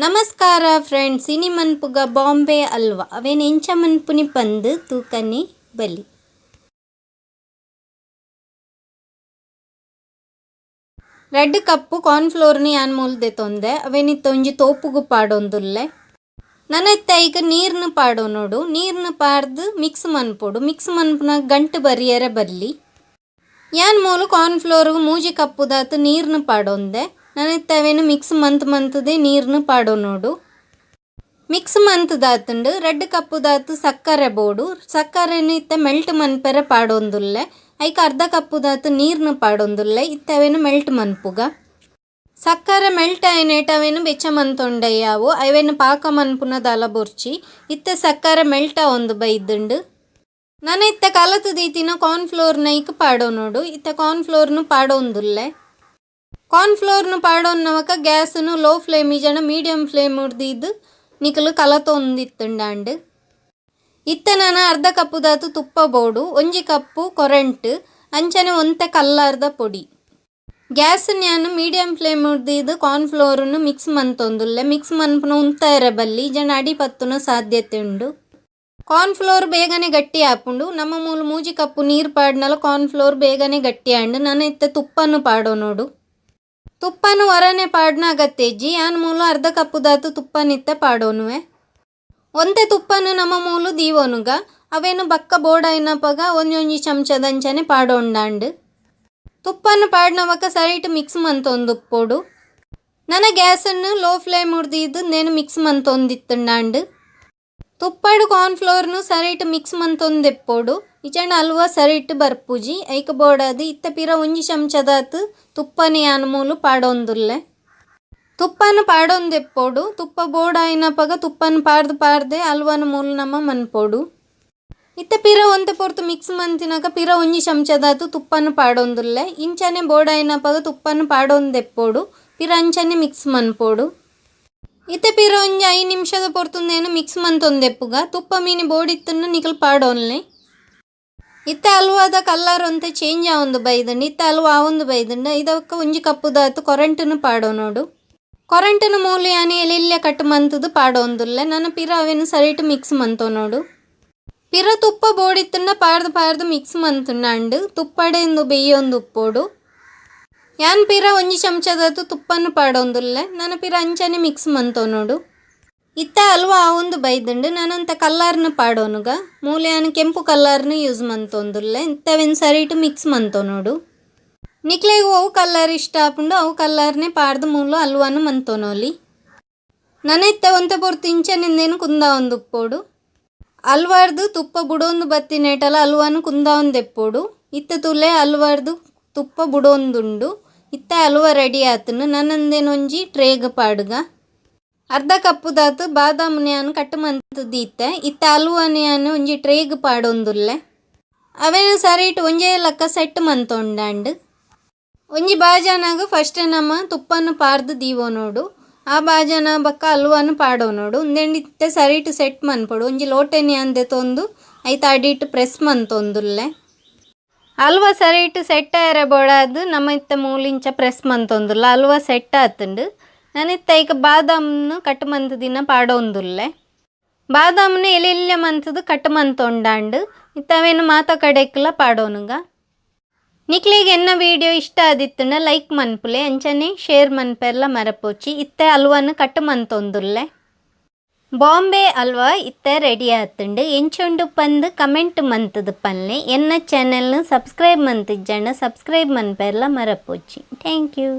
ನಮಸ್ಕಾರ ಫ್ರೆಂಡ್ಸ್, ಇನಿ ಮನ್ಪುಗ ಬಾಂಬೆ ಅಲ್ವಾ ಅವೇನು ಎಂಚ ಮನ್ಪುನಿ ಪಂದು ತೂಕನಿ ಬಲಿ. ರಡ್ಡ್ ಕಪ್ಪು ಕಾರ್ನ್ಫ್ಲೋರ್ನಿ ಯಾನ್ ಮೂಲು ದೆತೊಂದೆ ಅವೇನಿತ್ತ ಒಂಜಿ ತೋಪುಗು ಪಾಡೊಂದುಲ್ಲೆ. ನನ ಇತ್ತೆ ಐಕ್ ನೀರ್ನು ಪಾಡೊನೊಡು. ನೀರ್ನು ಪಾಡ್ದು ಮಿಕ್ಸ್ ಮನ್ಪೊಡು. ಮಿಕ್ಸ್ ಮನ್ಪುನ ಗಂಟು ಬರಿಯರೆ ಬಲ್ಲಿ. ಯಾನ್ ಮೂಲು ಕಾರ್ನ್ಫ್ಲೋರ್ಗು 3 ಕಪ್ಪುದಾತ್ ನೀರ್ನು ಪಾಡೊಂದೆ. ನನ ಇತ್ತೆ ಅವೇನು ಮಿಕ್ಸ್ ಮಂತ್ ಮಂತುದೆ ನೀರ್ನು ಪಾಡೊನೊಡು. ಮಿಕ್ಸ್ ಮಂತುದಾತುಂಡು. ರಡ್ಡ್ ಕಪ್ಪುದಾತ್ ಸಕ್ಕರೆ ಬೋಡು. ಸಕ್ಕರೆನು ಇತ್ತೆ ಮೆಲ್ಟ್ ಮನ್ಪೆರೆ ಪಾಡೊಂದುಲ್ಲೆ. ಐಕ್ ಅರ್ಧ ಕಪ್ಪುದಾತ್ ನೀರ್ನು ಪಾಡೊಂದುಲ್ಲೆ. ಇತ್ತೆ ಅವೇನು ಮೆಲ್ಟ್ ಮನ್ಪುಗ. ಸಕ್ಕರೆ ಮೆಲ್ಟ್ ಆಯಿನೇಟ ಅವೇನು ಬೆಚ್ಚ ಮಂತೊಂಡಯ್ಯಾವು. ಅವೇನು ಪಾಕ ಮನ್ಪುನ ದಾಲ ಬೊರ್ಚಿ. ಇತ್ತೆ ಸಕ್ಕರೆ ಮೆಲ್ಟ್ ಆವೊಂದು ಬೈದುಂಡು. ನನ ಇತ್ತೆ ಕಲತು ದೀತಿನ ಕಾರ್ನ್ಫ್ಲೋರ್ನ ಐಕ್ ಪಾಡೊನೊಡು. ಇತ್ತೆ ಕಾರ್ನ್ಫ್ಲೋರ್ನು ಪಾಡೊಂದುಲ್ಲೆ. ಕಾರ್ನ್ಫ್ಲೋರ್ನು ಪಾಡೊನ್ನವಕ ಗ್ಯಾಸ್ನು ಲೋ ಫ್ಲೇಮ್ ಇಜನ ಮೀಡಿಯಂ ಫ್ಲೇಮ್ ದೀದ್ ನಿಕುಲು ಕಲತೊಂದಿತ್ತುಂಡಾಂಡ್. ಇತ್ತೆ ನನ ಅರ್ಧ ಕಪ್ಪುದಾತು ತುಪ್ಪ ಬೋಡು, 1 ಕಪ್ಪು ಕೊರೆಂಟ್, ಅಂಚನೆ ಒಂತೆ ಕಲ್ಲಾರ್ದ ಪೊಡಿ. ಗ್ಯಾಸ್ ಯಾನ್ ಮೀಡಿಯಂ ಫ್ಲೇಮ್ ದೀದ್ ಕಾರ್ನ್ಫ್ಲೋರ್ನು ಮಿಕ್ಸ್ ಮಂತೊಂದುಲ್ಲೆ. ಮಿಕ್ಸ್ ಮನ್ಪುನ ಉಂತಾಯೆರೆ ಬಲ್ಲಿ, ಇಜನ ಅಡಿ ಪತ್ತುನ ಸಾಧ್ಯತೆ ಉಂಡು. ಕಾರ್ನ್ಫ್ಲೋರ್ ಬೇಗನೆ ಗಟ್ಟಿ ಆಪುಂಡು. ನಮ್ಮ ಮೂಲು 3 ಕಪ್ಪು ನೀರು ಪಾಡ್ನಲ ಕಾರ್ನ್ಫ್ಲೋರ್ ಬೇಗನೆ ಗಟ್ಟಿ ಆಂಡು. ನನ ಇತ್ತೆ ತುಪ್ಪನು ಪಾಡೊನೊಡು. ತುಪ್ಪನು ಒರನೆ ಪಾಡ್ನ ಅಗತ್ಯ ಇಜ್ಜಿ. ಯಾನ್ ಮೂಲು ಅರ್ಧ ಕಪ್ಪುದಾತು ತುಪ್ಪನಿತ್ತೆ ಪಾಡೊನುವೆ. ಒಂತೆ ತುಪ್ಪನು ನಮ್ಮ ಮೂಲು ದೀವೊನುಗ. ಅವೇನು ಬಕ್ಕ ಬೋಡಾಯಿನಪಗ ಒಂಜೊಂಜಿ ಚಮಚದಂಚನೆ ಪಾಡೊಂಡಾಂಡು. ತುಪ್ಪನು ಪಾಡ್ನವಕ ಸರಿಟ್ ಮಿಕ್ಸ್ ಮಂತೊಂದುಪ್ಪೊಡು. ನನ ಗ್ಯಾಸನ್ನು ಲೋ ಫ್ಲೇಮ್ ದೀದ್ ನೇನು ಮಿಕ್ಸ್ ಮಂತೊಂದಿತ್ತುಂಡಾಂಡು. ತುಪ್ಪಡು ಕಾರ್ನ್ಫ್ಲೋರ್ನು ಸರಿಟ್ ಮಿಕ್ಸ್ ಮಂತೊಂದೆಪ್ಪೊಡು. ಇಜಂಡ ಅಲ್ವ ಸರಿಟ್ ಬರ್ಪುಜಿ. ಐಕ್ ಬೋಡಾದ್ ಇತ್ತೆ ಪಿರ 1 ಚಮಚದಾತ್ ತುಪ್ಪನು ಯಾನ್ ಮೂಲು ಪಾಡೊಂದುಲ್ಲೆ. ತುಪ್ಪನು ಪಾಡೊಂದೆಪ್ಪೊಡು. ತುಪ್ಪ ಬೋಡಾಯಿನಪಗ ತುಪ್ಪನು ಪಾಡ್ದು ಪಾಡ್ದೆ ಅಲ್ವನು ಮೂಲು ನಮ ಮನ್ಪೊಡು. ಇತ್ತೆ ಪಿರ ಒಂತೆ ಪೊರ್ತು ಮಿಕ್ಸ್ ಮಂತಿನಕ ಪಿರ 1 ಚಮಚದಾತ್ ತುಪ್ಪನು ಪಾಡೊಂದುಲ್ಲೆ. ಇಂಚನೆ ಬೋಡಾಯಿನಪಗ ತುಪ್ಪನು ಪಾಡೊಂದೆಪ್ಪೊಡು. ಪಿರ ಅಂಚನೆ ಮಿಕ್ಸ್ ಮನ್ಪೊಡು. ಇತ್ತೆ ಪಿರ ಒಂಜಿ 5 ನಿಮಿಷದ ಪೊರ್ತುಂದೇನು ಮಿಕ್ಸ್ ಮಂತೊಂದೆಪ್ಪುಗ. ತುಪ್ಪ ಮೀನಿ ಬೋಡಿತ್ತುನ್ನ ನಿಕಲ್ ಪಾಡೊನ್ಲೆ. ಇತ್ತೆ ಅಲ್ವಾದ ಕಲ್ಲರ್ ಒಂತೆ ಚೇಂಜ್ ಆವೊಂದು ಬೈದುಂಡು. ಇತ್ತೆ ಅಲ್ವ ಆವೊಂದು ಬೈದುಂಡು. ಇದಕ್ಕ 1 ಕಪ್ಪುದಾತ್ ಕೊರೆಂಟುನು ಪಾಡೊನೊಡು. ಕೊರೆಂಟುನು ಮೂಲು ಯಾನ್ ಎಲ್ಯ ಕಟ್ ಮಂತುದು ಪಾಡೊಂದುಲ್ಲೆ. ನನ ಪಿರ ಅವೇನು ಸರಿಟ್ ಮಿಕ್ಸ್ ಮಂತೊನೊಡು. ಪಿರ ತುಪ್ಪ ಬೋಡಿತ್ತುಂಡ ಪಾಡ್ದು ಪಾಡ್ದು ಮಿಕ್ಸ್ ಮಂತುಂಡಾಂಡು. ತುಪ್ಪಡೆಂದು ಬೆಯ್ಯೊಂದು ಉಪ್ಪೊಡು. ಯಾನ್ ಪಿರ 1 ಚಮಚದಾತ್ ತುಪ್ಪನು ಪಾಡೊಂದುಲ್ಲೆ. ನನ ಪಿರ ಅಂಚನೆ ಮಿಕ್ಸ್ ಮಂತೊನೊಡು. ಇತ್ತೆ ಅಲ್ವ ಆವೊಂದು ಬೈದುಂಡು. ನಾನೊಂತೆ ಕಲ್ಲರ್ನು ಪಾಡೊನುಗ. ಮೂಲು ಯಾನ್ ಕೆಂಪು ಕಲ್ಲರ್ನು ಯೂಸ್ ಮಂತೊಂದುಲ್ಲೆ. ಇತ್ತೆ ಅವೇನು ಸರಿಟ್ ಮಿಕ್ಸ್ ಮಂತೊನೊಡು. ನಿಕ್ಲೆಗ್ ಒವು ಕಲ್ಲರ್ ಇಷ್ಟ ಆಪುಂಡು ಅವು ಕಲ್ಲರ್ನೆ ಪಾಡ್ದು ಮೂಲು ಅಲ್ವನು ಮಂತೊನೊಲಿ. ನನ ಇತ್ತೆ ಒಂತೆ ಪೊರ್ತು ಇಂಚನೆ ಕುಂದಾವೊಂದು ಉಪ್ಪೊಡು. ಅಲ್ವಾರ್ದು ತುಪ್ಪ ಬುಡೊಂದು ಬತ್ತಿನೇಟಲ ಅಲ್ವನು ಕುಂದಾವೊಂದೆಪ್ಪೊಡು. ಇತ್ತೆ ತೂಲೆ ಅಲ್ವಾರ್ದು ತುಪ್ಪ ಬುಡೊಂದುಂಡು. ಇತ್ತೆ ಅಲ್ವ ರೆಡಿ ಆತುಂಡು. ನನಂದೇನೊಂಜಿ ಟ್ರೇಗ್ ಪಾಡುಗ. ಅರ್ಧ ಕಪ್ಪುದಾತ್ ಬಾದಾಮಿ ಯಾನ್ ಕಟ್ ಮಂತುದು ದೀತೆ. ಇತ್ತೆ ಅಲ್ವನು ಯಾನ್ ಒಂಜಿ ಟ್ರೇಗ್ ಪಾಡೊಂದುಲ್ಲೆ. ಅವೇನು ಸರಿಟ್ ಒಂಜೇ ಲಕ್ಕ ಸೆಟ್ ಮಂತೊಂಡಾಂಡ್. ಒಂಜಿ ಬಾಜನಗ್ ಫಸ್ಟ್ ನಮ ತುಪ್ಪನು ಪಾಡ್ದು ದೀವೊನೊಡು. ಆ ಬಾಜನ ಬೊಕ್ಕ ಅಲ್ವನು ಪಾಡೊನೊಡು. ಉಂದೆಂಡ್ ಇತ್ತೆ ಸರಿಟ್ ಸೆಟ್ ಮನ್ಪೊಡು. ಒಂಜಿ ಲೋಟೆನ್ ಯಾನ್ ದೆತೊಂದು ಐತ ಅಡಿಟ್ ಪ್ರೆಸ್ ಮಂತೊಂದುಲ್ಲೆ. ಅಲ್ವ ಸರಿಟ್ ಸೆಟ್ ಆಯೆರೆ ಬೋಡಾದ್ ನಮ ಇತ್ತೆ ಮೂಲು ಇಂಚ ಪ್ರೆಸ್ ಮಂತೊಂದುಲ್ಲ. ಅಲ್ವ ಸೆಟ್ ಆತುಂಡು. ನನ ಇತ್ತೆ ಐಕ್ ಬಾದಾಮ್ನು ಕಟ್ ಮಂತುದಿನ ಪಾಡೊಂದುಲ್ಲೆ. ಬಾದಾಮ್ನು ಎಲ್ಯ ಮಂತುದು ಕಟ್ ಮಂತೊಂಡಾಂಡ್. ಇತ್ತೆ ಅವೇನು ಮಾತ ಕಡೆಕ್ಲ ಪಾಡೊನುಗ. ನಿಕ್ಲೆಗ್ ಎನ್ನ ವಿಡಿಯೋ ಇಷ್ಟ ಆದಿತ್ತುಂಡ ಲೈಕ್ ಮನ್ಪುಲೆ, ಅಂಚನೆ ಶೇರ್ ಮನ್ಪೆರ್ಲ ಮರಪೊಚಿ. ಇತ್ತೆ ಅಲ್ವನು ಕಟ್ ಮಂತೊಂದುಲ್ಲೆ. ಬಾಂಬೆ ಅಲ್ವಾ ಇತ್ತೆ ರೆಡಿ ಆತುಂಡು. ಎಂಚುಂಡು ಪಂದ್ ಕಮೆಂಟ್ ಮಂತುದು ಪನ್ಲೆ. ಎನ್ನ ಚಾನೆಲ್ನು ಸಬ್ಸ್ಕ್ರೈಬ್ ಮಂತಿಜ್ಜಂಡ ಸಬ್ಸ್ಕ್ರೈಬ್ ಮನ್ಪೆರ್ಲ ಮರಪೊಚಿ. Thank you.